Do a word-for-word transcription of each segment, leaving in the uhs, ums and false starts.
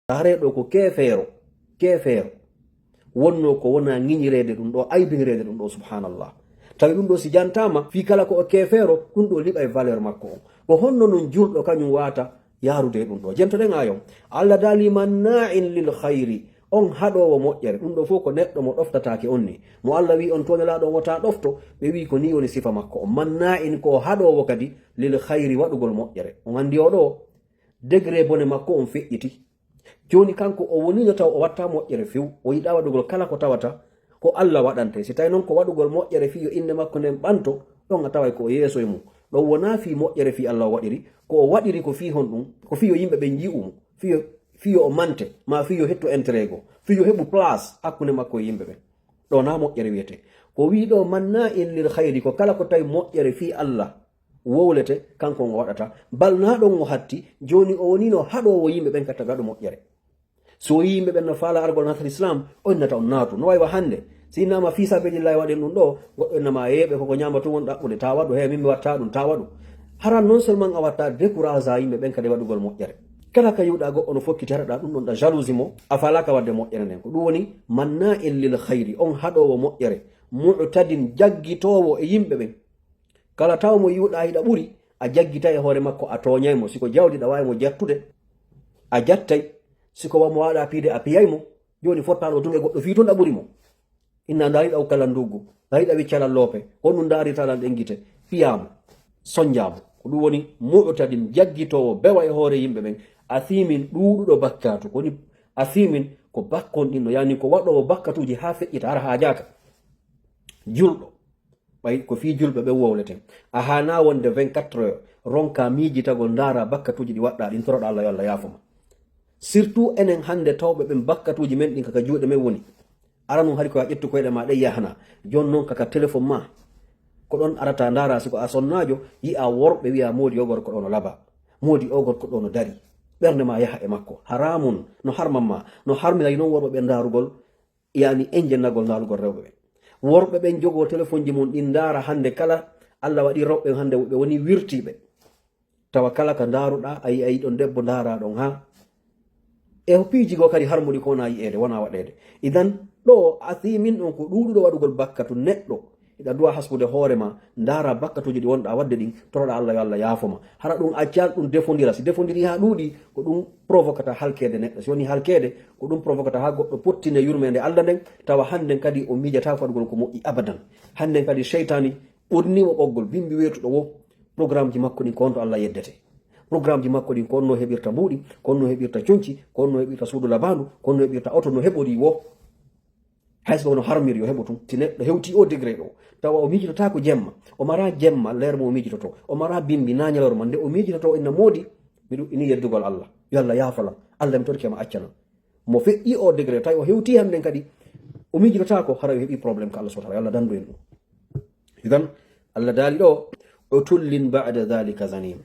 Hare ɗo ko keefeero, keefeero wonnoo ko wona ŋiñireede ɗum ɗo, aybinireede ɗum ɗo, subhanallah. Tawi ɗum ɗo si jantaama, fii kala ko o keefeero, ɗum ɗo liɓa e valeur makko on. Ko honno non julɗo kañum waata yaarude e ɗum ɗo? Jentoɗen aaya on. Allah daali, "Manna'in lil khayri", on haɗoowo moƴƴere. Ɗum ɗo fof ko neɗɗo mo ɗoftataake on ni. Mo Allah wi on to Nelaaɗo on wota ɗofto, ɓe wi ko ni woni sifa makko on. Manna'in ko haɗoowo kadi lil khayri, waɗugol moƴƴere. On anndi o ɗo, degré bone makko on feƴƴiti. Jooni kanko o woniino taw o watta moƴƴere few, o yiɗa waɗugol kala ko tawata ko Allah waɗante. Si tawi noon ko waɗugol moƴƴere fii yo innde makko nden ɓanto, ɗon a taway ko o yeeso e mum. Ɗon wonaa fii moƴƴere fii Allah o waɗiri, ko o waɗiri ko fii honɗum, ko fii yo yimɓe ɓen yi'u mo, fii yo, fii yo o mante, maa fii yo hettu intérêt goo, fii yo heɓu place hakkunde makko e yimɓe ɓen. Ɗo naa moƴƴere wiyetee. Ko wii ɗo, "Manna'in lil khayri", ko kala ko tawi moƴƴere fii Allah wowlete, kanko on o waɗata. Bal naa ɗon o hatti, jooni o woniino haɗoowo yimɓe ɓen ka tawi waɗu moƴƴere. So o yii yimɓe ɓen no faala argol naatal Islam, o innata on naatu. No wayi wa hannde, si innama fii sabilillahi waɗen ɗum ɗo, goɗɗo innama yeeɓe koko ñaama tun won ɗaɓɓude, taa waɗu, he min mi watta ɗum, taa waɗu. Hara non seulement a watta décourage a yimɓe ɓen kadi waɗugol moƴƴere. Kala ka yi'uɗa goɗɗo no fokkiti, hara ɗa ɗum ɗon ɗa jalousie mo, a faalaka waɗde moƴƴere nden. Ko ɗum woni manna'in lil khayri, on haɗoowo moƴƴere, mu'tadin, jaggitoowo e yimɓe ɓen. Kala taw mo yi'uɗa hiɗa ɓuri, a jaggitay e hoore makko, a tooñay mo. Si ko jawdi ɗa waawi mo jattude, a jattay. Si ko wa mo waaɗa piide, a piyay mo. Jooni fottaano tun e goɗɗo fii tun ɗa ɓuri mo. Inna ndaariɗa ukkal an nduggu, ndaariɗa wiccal an loope, honɗum ndaarirta lan ɗen gite? Piyaa mo, sonjaa mo. Ko ɗum woni mu'tadin, jaggitoowo, bewa e hoore yimɓe ɓen. Asiimin, ɗuuɗuɗo bakkatu. Ko woni asiimin, ko bakkon ɗin no, yaani ko waɗoowo bakkatuuji haa feƴƴita, hara haajaaka. Julɗo. Ɓay ko fii julɓe ɓen wowleten. A haanaa wonde vingt-quatre heures, ronka miijitagol, ndaara bakkatuuji ɗi waɗɗaa ɗin, toroɗaa Allah yo Allah yaafo ma. Surtout enen hannde tawɓe ɓen, bakkatuuji men ɗin kaka juuɗe men woni. Aranun hari ko a ƴettu koyɗe ma ɗen yahanaa. Jooni non kaka téléphone ma. Ko ɗon arata ndaara, si ko a sonnaajo, yi'a worɓe wi'a moodi o gorko ɗo no laba. Moodi o gorko ɗo no dari. Ɓernde ma yaha e makko. Haraamun no harman ma. No harminay non worɓe ɓen ndaarugol yaani enjennagol ndaalugol rewɓe ɓen. Worɓe ɓen jogoo telefonji mun ɗin ndaara hannde kala Allah waɗi rewɓe ɓen hannde ɓe woni wirtiiɓe. Tawa kala ka ndaaruɗaa a yi'ay ɗon debbo ndaara ɗon haa. E piiji goo kadi harmuɗi ko wonaa yi'eede, wonaa waɗeede. Idan ɗo asiimin ɗon ko ɗuuɗuɗo waɗugol bakkatu neɗɗo. Hiɗa duwa hasbude hoore ma, ndaara bakkatuuji ɗi wonɗaa waɗde ɗin, toroɗaa Allah yo Allah yaafo ma. Hara ɗum accal ɗum defondira. Si defondiri haa ɗuuɗi, ko ɗum provokata halkeede neɗɗo. Si woni halkeede, ko ɗum provokata haa goɗɗo pottine yurmeende Allah nden, tawa hannden kadi o miijataako waɗugol ko moƴƴi abadan. Hannden kadi seytaani ɓurniimo ɓoggol, bimbi weetuɗo wo, programmeji makko ɗin ko on to Allah yeddete. Programmeji makko ɗin ko on no heɓirta mbuuɗi, ko on no heɓirta conci, ko on no heɓirta suudu labaandu, ko on no heɓirta oto no heɓori wo. Hay so no harmiri yo heɓo tun, si neɗɗo hewti o degré ɗo, tawa o miijitotaako jemma, o mara jemma leer mo o miijitotoo, o mara bimbi naa ñalawma, nde o miijitotoo ina moodi, miɗo ini yeddugol Allah, yo Allah yaafalam, Allah mi torike ma accanam. Mo feƴƴi o degré, tawi o hewti hannden kadi, o miijitotaako, hara o heɓi problème ka Allah subhanahu wa ta'ala, yo Allah dandu en ɗum. Idan, Allah daali ɗo, "Utullin ba'da dhalika zanim."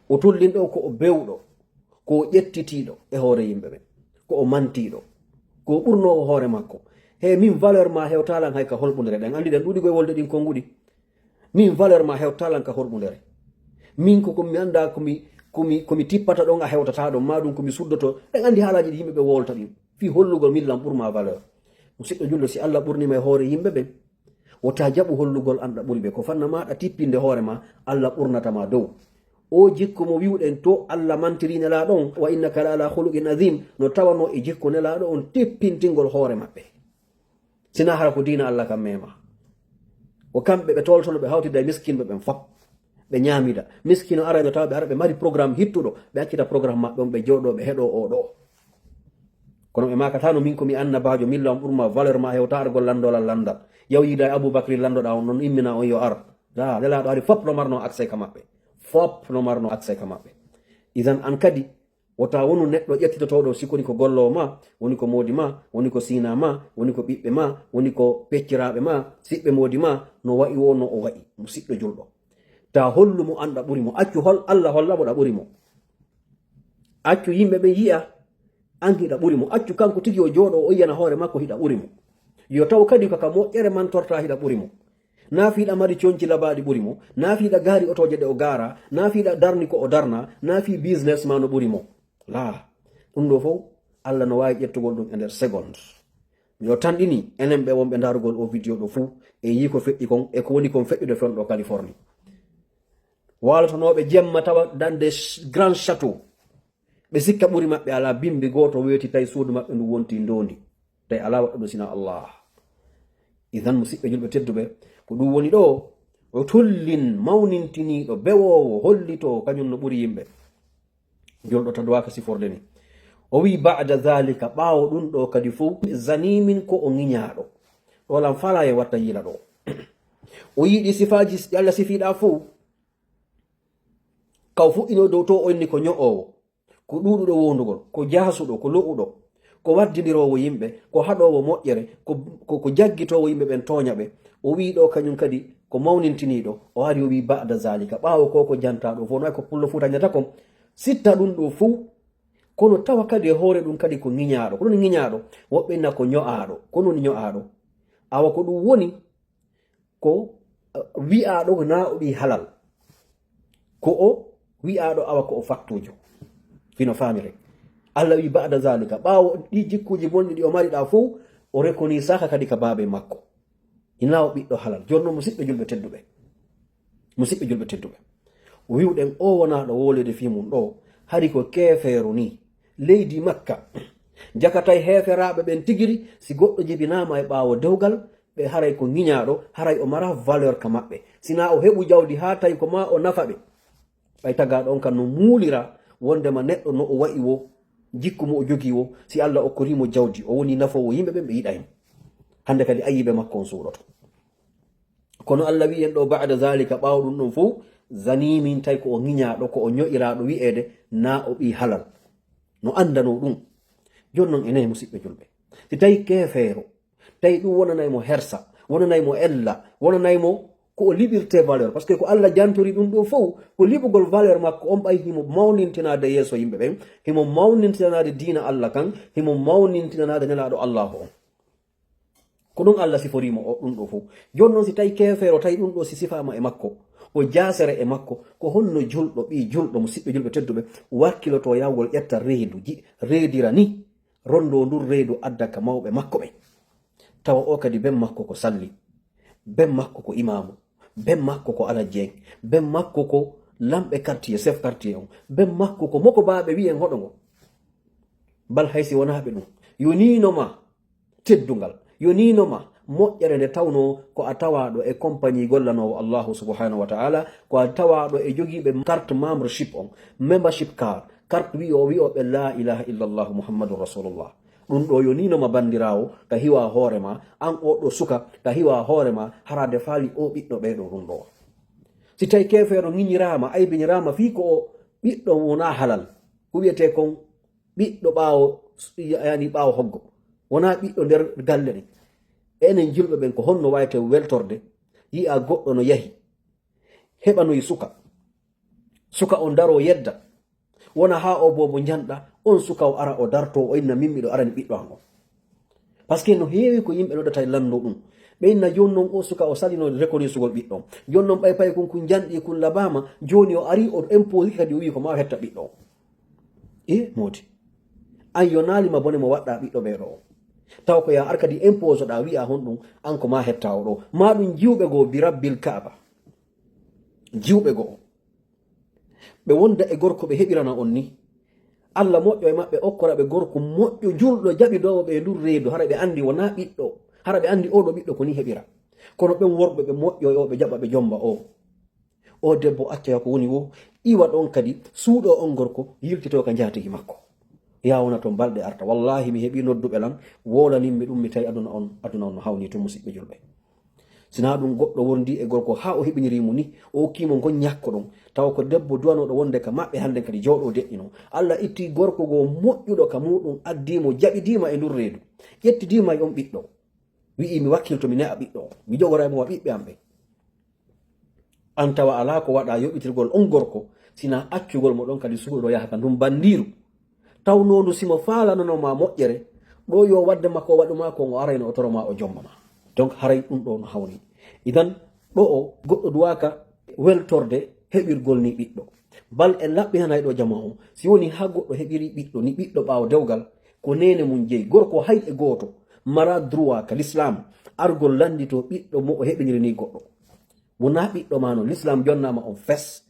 Utullin ɗo ko o bewɗo, ko o ƴettitiiɗo e hoore yimɓe ɓen, ko o mantiiɗo, ko o ɓurnoowo hoore makko. He min valeur ma hewtalan hay ka holɓundere, ɗen anndi ɗen ɗuuɗi koye wolde ɗin konnguɗi. Min valeur ma hewtalan ka holɓundere. Min ko, ko mi annda ko mi, ko mi, ko mi tippata ɗon a hewtata ɗon, maa ɗum ko mi suddoto. Ɗen anndi haalaaji ɗi yimɓe ɓe wolta ɗin. Fii hollugol min lan ɓurma valeur. Musidɗo julɗo, si Allah ɓurnima e hoore yimɓe ɓen, wota jaɓu hollugol an ɗa ɓuri ɓe. Ko fanna ma ɗa tippinde hoore ma, Allah ɓurnata ma dow. O jikku mo wi'uɗen to Allah mantiri Nelaaɗo on, "Wa innaka la ala khuluqin azim", no tawano e jikku Nelaaɗo on tippintingol hoore maɓɓe. Sina hara ko diina Allah kan mema. Ko kamɓe ɓe toltono ɓe hawtida e miskinɓe ɓen fop. Ɓe ñaamida. Miskino arayno tawa ɓe ara ɓe mari programme hittuɗo. Ɓe accita programme maɓɓe on ɓe jooɗo ɓe heɗo o ɗo. Kono ɓe makatano min ko mi annabaajo, min lan ɓurma valeur ma hewta argol lanndolal lanndal. Yaw yiida e Abubakri lanndoɗa on non immina on yo ar. Da, Nelaaɗo ari fop no marno accès ka maɓɓe. Fop no marno accès ka maɓɓe. Idan an kadi, wota wonu neɗɗo ƴettitotooɗo si koni ko gollowo ma, woni ko moodi ma, woni ko siina ma, woni ko ɓiɓɓe ma, woni ko pecciraaɓe ma, siɓɓe moodi ma, no wa'i wo no o wa'i, musiɗɗo julɗo. Ta hollu mo an ɗa ɓuri mo, accu hol, Allah holla mo ɗa ɓuri mo. Accu yimɓe ɓen yi'a an hiɗa ɓuri mo, accu kanko tigi o jooɗo o yi'ana hoore makko hiɗa ɓuri mo. Yo taw kadi ko ka moƴƴere mantorta hiɗa ɓuri mo. Naa fii hiɗa mari conci labaaɗi ɓuri mo, naa fii hiɗa gaari otooje ɗe o gaara, naa fii hiɗa darni ko o darna, naa fii business ma no ɓuri mo. Laa. Ɗum ɗo fof, Allah no waawi ƴettugol ɗum e nder seconde. Miɗo tanɗini enen ɓe wonɓe ndaarugol o vidéo ɗo fuu, e yii ko feƴƴi kon, e ko woni kon feƴƴude fewndo Californie. Waalotonooɓe jemma tawa dans des ch-, grands châteaux. Ɓe sikka ɓuri maɓɓe alaa, bimbi gooto weeti, tawi suudu maɓɓe ndu wonti ndoondi. Tawi alaa waɗɗo ɗum sinaa Allah. Idan, musiɓɓe julɓe tedduɓe, ko ɗum woni ɗo, o tullin mawnintiniiɗo, bewoowo, hollitoo, kañum no ɓuri yimɓe. Julɗo taduwaaka siforde ni. O wi'i, "Ba'da zalika", ɓaawo ɗum ɗo kadi fof, "zanimin", ko o ŋiñaaɗo. Ɗo lan falaa e watta yiila ɗo. O yiɗi sifaaji ɗi Allah sifiiɗa fof. Kaw fuɗɗino dow to o inni ko ño'oowo, ko ɗuuɗuɗo wowndugol, ko jaasuɗo, ko lo'uɗo, ko waddindiroowo yimɓe, ko haɗoowo moƴƴere, ko, ko, ko jaggitoowo yimɓe ɓen tooña ɓe. O wi'i ɗo kañum kadi ko mawnintiniiɗo, o ari o wi'i, "Ba'da zalika", ɓaawo ko ko jantaaɗo fof, no wayi ko pullo Fuuta ñata kon, sitta ɗum ɗo fof, kono tawa kadi e hoore ɗum kadi ko ŋiñaaɗo. Ko ɗum ŋiñaaɗo, woɓɓe ina ko ño'aaɗo. Ko ɗum ño'aaɗo. Awa ko ɗum woni, ko, eh, wi'aaɗo na o ɓii halal. Ko o wi'aaɗo awa ko o faktuujo. Hino faamire. Allah wi'i, "Ba'da zalika", ɓaawo ɗi jikkuuji bonɗi ɗi o mari ɗa fof, o rekonii saka kadi ka baabay makko. Hina o ɓiɗɗo halal. Jooni noon, musiɓɓe julɓe tedduɓe. Musiɓɓe julɓe tedduɓe. Wi'uɗen o wonaa ɗo wowleede fii mum ɗo, hari ko keefeeru nii. Leydi Makka, jakatay heeferaaɓe ɓen tigiri, si goɗɗo jibinaama e ɓaawo dewgal, ɓe haray ko ŋiñaaɗo, haray o mara valeur ka maɓɓe. Sinaa o heɓu jawdi haa tawi ko maa o nafa ɓe. Ɓay tagaaɗo on kan no muulira wondema neɗɗo no o wa'i wo, jikku mo o jogii wo, si Allah okkorii mo jawdi, o woni nafoowo yimɓe ɓen, ɓe yiɗay mo. Hannde kadi ayiibe makko on suuɗoto. Kono Allah wi'i en ɗo, "Ba'da zalika", ɓaawo ɗum ɗon fow, "zanimin", tawi ko o ŋiñaaɗo, ko o ño'iraaɗo wi'eede, naa o ɓii halal. No anndanoo ɗum. Jooni non, enen musiɓɓe julɓe, si tawi keefeero, tawi ɗum wonanay mo hersa, wonanay mo ella, wonanay mo ko o liɓirtee valeur, parce que ko Allah jantori ɗum ɗo fow, ko liɓugol valeur makko on, ɓay himo mawnintinaade yeeso yimɓe ɓen, himo mawnintinaade diina Allah kan, himo mawnintinanaade Nelaaɗo Allahu on. Ko ɗum Allah siforii mo o, ɗum ɗo fow. Jooni non, si tawi keefeero, tawi ɗum ɗo si sifaama e makko, o jaasere e makko, ko honno julɗo, ɓii julɗo, musiɓɓe julɓe tedduɓe, wakkiloto yawgol ƴetta reedu, ji-, reedira ni, rondoo ndun reedu adda ka mawɓe makko ɓen. Tawa o kadi ben makko ko salli, ben makko ko imaamu, ben makko ko alajjeen, ben makko ko lamɓe quartier, chef quartier on, ben makko ko moko baaɓe wi'en hoɗo ngo. Bal hay si wonaa ɓe ɗum, yoniino ma teddungal, yoniino ma moƴƴere nde tawnoo ko a tawaaɗo e compagnie gollanoowo Allahu subhanahu wa ta'ala, ko a tawaaɗo e jogiiɓe carte membership on, membership card, carte wi'o, wi'oɓe la ilaha illallah Muhammadun Rasulullah. Ɗum ɗo yoniino ma bandiraawo, ka hiwa hoore ma, an o ɗo suka, ka hiwa hoore ma, haraade faali o ɓiɗɗo ɓeyɗo ɗum ɗo. Si tawi keefeero ŋiñiraama, aybiniraama fii ko o ɓiɗɗo wonaa halal, ko wi'etee kon ɓiɗɗo ɓaawo, yani ɓaawo hoggo, wonaa ɓiɗɗo nder galle ɗen. Enen julɓe ɓen, ko honno wayte weltorde, yi'a goɗɗo no yahi, heɓanoyi suka, suka on daroo yedda, wona haa o boobo njanɗa, on suka o ara o dartoo, o inna, "Min miɗo arani ɓiɗɗo an on." Parce que no heewi ko yimɓe noddata e lanndo ɗum. Ɓe inna, "Jooni non o suka o salino rekonisugol ɓiɗɗo on. Jooni non ɓay pay kun, kun njanɗi, kun labaama, jooni o ari o imposi kadi o wi'i ko maa o hetta ɓiɗɗo on." E moodi. An yonaali ma bone mo waɗɗa ɓiɗɗo ɓeyɗo on. Taw ko ya ar kadi imposoɗa wi'a honɗum an ko maa hetta o ɗo. Maa ɗum jiwɓe goo bi Rabbil Kaaba. Jiwɓe goo. Ɓe wonda e gorko ɓe heɓirana on ni. Allah moƴƴo e maɓɓe okkora ɓe gorko moƴƴo julɗo jaɓidoowo ɓe e ndun reedu. Hara ɓe andi wonaa ɓiɗɗo. Hara ɓe andi oɗo ɓiɗɗo ko ni heɓira. Kono ɓen worɓe ɓe moƴƴo e o ɓe jaɓa ɓe jomba o. O debbo acca ko woni wo, iwa ɗon kadi, suuɗo on gorko, yiltito ka njaatigi makko. Yaa wona toon balɗe arta. Wallahi, mi heɓii nodduɓe lan, wowlaninmi ɗum, mi tawi aduna on, aduna on no hawni to, musiɓɓe julɓe. Sinaa ɗum goɗɗo wondi e gorko haa o heɓiniri mo ni, o okkii mo ngon ñakko ɗon. Tawa ko debbo duwanooɗo wonde ka maɓɓe hannden kadi jooɗo deƴƴino. Allah itti gorko goo moƴƴuɗo ka muuɗum, addii mo, jaɓidii ma e ndun reedu. Ƴettidii ma e on ɓiɗɗo. Wi'i, "Mi wakkilto, mi ne'a ɓiɗɗo on. Mi jogora e mo wa ɓiɓɓe am ɓen." An tawa alaa ko waɗa yoɓitirgol on gorko, sinaa accugol mo ɗon kadi suuɗo yaha ka ndun bandiiru. Tawnoondu si mo faalanano ma moƴƴere, ɗo yo wadde makko waɗu ma ko o arayno o toro ma o jomba ma. Donc haray ɗum ɗo no hawni. Idan ɗo o goɗɗo duwaaka weltorde heɓirgol ni ɓiɗɗo. Bal en laɓɓinanay ɗo jama on. Si woni haa goɗɗo heɓiri ɓiɗɗo, ni ɓiɗɗo ɓaawo dewgal, ko neene mum jeyi. Gorko hay e gooto mara droit ka l'islam argol lanndito ɓiɗɗo mo o heɓiniri ni goɗɗo. Wonaa ɓiɗɗo ma non, l'islam jonnaama on fes.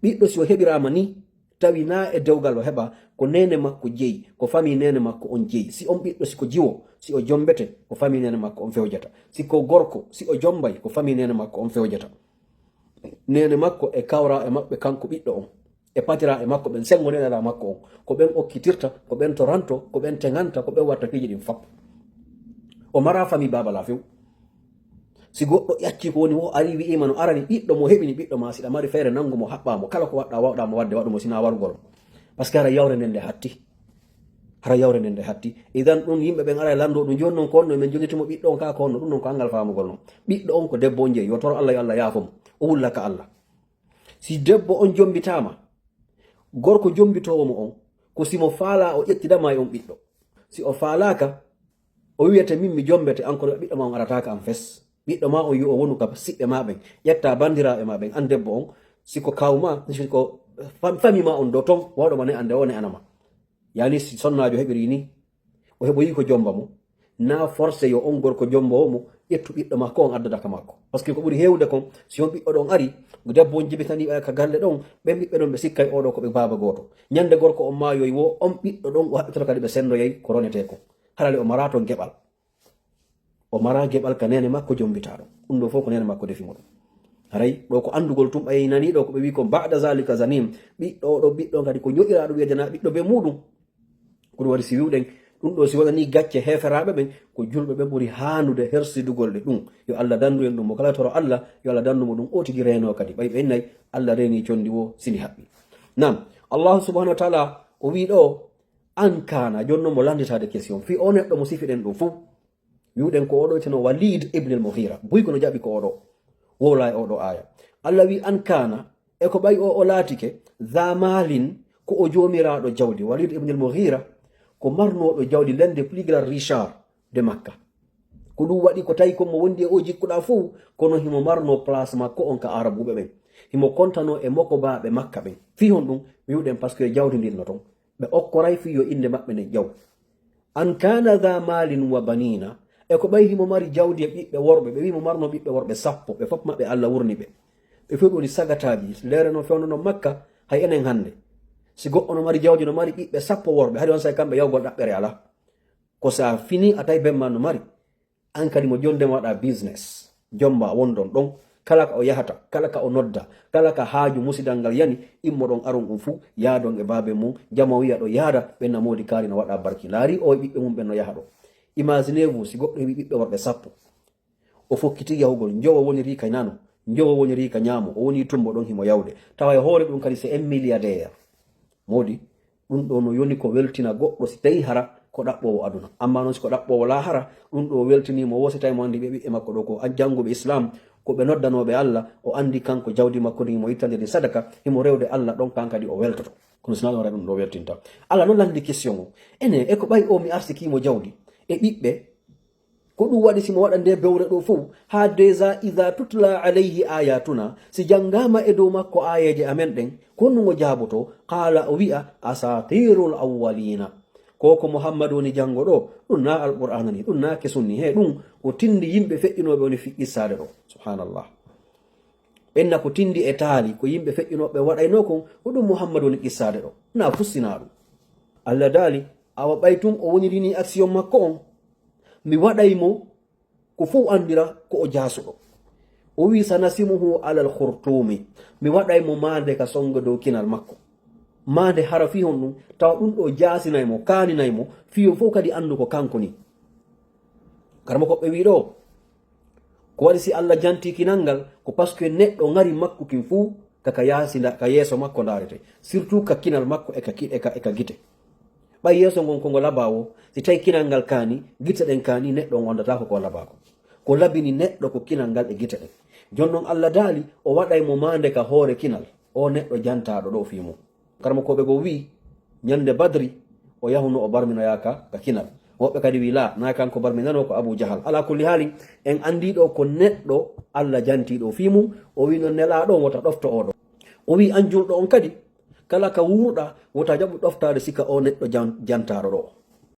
Ɓiɗɗo si o heɓiraama ni, tawi naa e dewgal o heɓa, ko neene makko jeyi, ko famille neene makko on jeyi. Si on ɓiɗɗo, si ko jiwo, si o jombete, ko famille neene makko on fewjata. Si ko gorko, si o jombay, ko famille neene makko on fewjata. Neene makko e kawra e maɓɓe kanko ɓiɗɗo on. E patira e makko ɓen, sengo neene makko on. Ko ɓen okkitirta, ko ɓen toranto, ko ɓen teŋanta, ko ɓen watta piiji ɗin fap. O mara famille baaba la few. Si goɗɗo ƴacci ko woni wo ari wi'ima no arani ɓiɗɗo mo heɓini ɓiɗɗo ma, siɗa mari feere nangu mo haɓɓa mo, kala ko waɗɗa wawɗa mo waɗde waɗu mo sina warugol. Parce que hara yawre nden nde hatti. Hara yawre nden nde hatti. Idan ɗum yimɓe ɓen ara e lanndo ɗum joni non ko honno men jonnitimo ɓiɗɗo on ka ko honno ɗum non ko angal famugol non. Ɓiɗɗo on ko debbo on jeyi, yo toro Allah yo Allah yaafo mo. O wulla ka Allah. Si debbo on jombitaama, gorko jombitoowo mo on, ko si mo faalaa o ƴettidama e on ɓiɗɗo. Si o faalaaka, o wiyete min mi jombete an kono ɓiɗɗo ma on arataaka an fes. Ɓiɗɗo ma on yo o wonu ka siɓɓe ma ɓen, ƴetta banndiraaɓe ma ɓen, an debbo on, si ko kaaw ma, si ko fam-, fami ma on do ton, wawɗo ma ne ande o ne anama. Yani si sonnaajo heɓiri ni, o heɓoyi ko jomba mo, na forcé yo on gorko jombowo mo ƴettu ɓiɗɗo makko on addada ka makko. Parce que ko ɓuri heewde kon, si on ɓiɗɗo ɗon ari, debbo on jibitani ɓe ka galle ɗon, ɓen ɓiɓɓe ɗon ɓe sikkay oɗo ko ɓe baaba gooto. Ñande gorko on maayoy wo, on ɓiɗɗo ɗon o haɓɓitoto kadi ɓe sendoyay ko ronetee kon. Harale o mara ton geɓal. O mara geɓal ka neene makko jombitaaɗo. Ɗum ɗo fof ko neene makko defi mo ɗum. Haray ɗo ko anndugol tun ɓay nani ɗo ko ɓe wi kon ba'da zalika zanim. Ɓiɗɗo o ɗo ɓiɗɗo kadi ko ño'iraaɗo wiyede na ɓiɗɗo be muɗum. Ko ɗum waɗi si wiwɗen ɗum ɗo si waɗani gacce heeferaaɓe ɓen, ko julɓe ɓen ɓuri haanude hersidugol ɗe ɗum. Yo Allah danndu en ɗum mo kala toro Allah, yo Allah danndu mo ɗum o tigi reeno kadi. Ɓay ɓe innay Allah reeni condi wo sini haɓɓi. Naam, Allahu subhanahu wa ta'ala o wi ɗo an kana, jooni non mo lannditaade question. Fii o neɗɗo mo sifiɗen ɗum fof, wiwɗen ko oɗo wiyeteno Walid ibn al-Mughira. Buy kono jaɓi ko oɗo wowla e oɗo aya. Allah wi an kana, e ko ɓay o, o laatike, dha malin, ko o joomiraaɗo jawdi. Walid ibn al-Mughira ko marnooɗo jawdi, l'un des plus grands richards de Makka. Ko ɗum waɗi ko tawi ko mo wondi e o jikkuɗa fof, kono himo marno place makko on ka Arabuɓe ɓen. Himo kontano e mokobaaɓe Makka ɓen. Fii hon ɗum, wiwɗen parce que jawdi ndin no ton. Ɓe okkoray fii yo innde maɓɓe nden ƴaw. An kana dha malin wa banina, e ko ɓay himo mari jawdi e ɓiɓɓe worɓe, ɓe wi mo marno ɓiɓɓe worɓe sappo, ɓe fof maɓɓe Allah wurni ɓe. Ɓe fof ɓe woni sagataaji, leere no fewndo no Makka, hay enen hannde. Si goɗɗo no mari jawdi, no mari ɓiɓɓe sappo worɓe, hari on say kamɓe yawgol ɗaɓɓere alaa. Ko sa fini a tawi bemma no mari, an kadi mo jondema waɗa business, jomba wondon ɗon, kala ka o yahata, kala ka o nodda, kala ka haaju musidal ngal yani, immo ɗon aron ɗum fuu, yaadon e baabe mum, jama wiya ɗo yaada, ɓen na moodi kaari no waɗa barki. Laari o e ɓiɓɓe mum ɓen no yaha ɗo. Imaginez-vous si goɗɗo heɓi ɓiɓɓe worɓe sappo. O fokkiti yahugol, njowo woniri ka nano, njowo woniri ka ñaamo, o woni tumbo ɗon himo yawde. Tawa e hoore ɗum kadi c'est un milliardaire. Moodi, ɗum ɗo no yoni ko weltina goɗɗo si tawi hara ko ɗaɓɓoowo aduna. Amma noon si ko ɗaɓɓoowo laahara, ɗum ɗo weltini mo wo si tawi mo anndi ɓe ɓiɓɓe makko ɗo ko an jannguɓe Islam, ko ɓe noddanooɓe Allah, o anndi kanko jawdi makko ndi himo ittande ndi sadaka, himo rewde Allah ɗon kan kadi o weltoto. Kono si naa ɗum ɗo weltinta. Allah noon lanndi question o. Ene, e ko ɓay o mi arsikiimo jawdi e ɓiɓɓe, ko ɗum waɗi si mo waɗa nde bewre ɗo fof, haa déjà ida tutla alayhi ayatuna, si janngaama e dow makko aayeeje amen ɗen, ko honɗum o jaaboto? Qala, o wi'a, asatirul awwalina. Ko ko Muhammadu woni janngo ɗo, ɗum na Alqur'aana ni, ɗum na kesun ni, he ɗum ko tindi yimɓe feƴƴinooɓe woni fi-, qissaade ɗo. Subhanallah. Ɓenna ko tindi e taali, ko yimɓe feƴƴinooɓe waɗaynoo kon, ko ɗum Muhammadu woni qissaade ɗo. Na fussinaa ɗum. Allah daali, awa ɓay tun o wonirini action makko on, mi waɗay mo ko fof anndira ko o jaasuɗo. O wi, sanasimuhu alal khurtumi, mi waɗay mo maande ka sonngo dow kinal makko. Maande hara fii honɗum, tawa ɗum ɗo jaasinay mo, kaaninay mo, fii on fof kadi anndu ko kanko ni. Karma ko ɓe wi ɗo, ko waɗi si Allah janti kinal ngal, ko parce que neɗɗo ngari makko kin fuu, ka, ka yaasi nda-, ka yeeso makko ndaarete. Surtout ka kinal makko e ka ki-, e ka, e ka gite. Ɓay yeeso ngon ko ngo labaa wo, si tawi kinal ngal kaani, gite ɗen kaani, neɗɗo on wondataa ko ko labaa ko. Ko labini neɗɗo ko kinal ngal e gite ɗen. Jooni non Allah daali, o waɗay mo maande ka hoore kinal, o neɗɗo jantaaɗo ɗo fii mum. Karmakooɓe goo wi'i, ñande Badri, o yahuno o barminoyaa ka, ka kinal. Woɓɓe kadi wi'i, laa, naa kanko barminanoo, ko Abu Jahal. Alaa kulli haali, en anndii ɗo ko neɗɗo Allah jantii ɗo fii mum, o wi'i non Nelaaɗo on wota ɗofto oo ɗo. O wi'i, an julɗo on kadi, Kala ka wuurɗa, wota jaɓu ɗoftaade sika o neɗɗo jan-, jantaaɗo ɗo.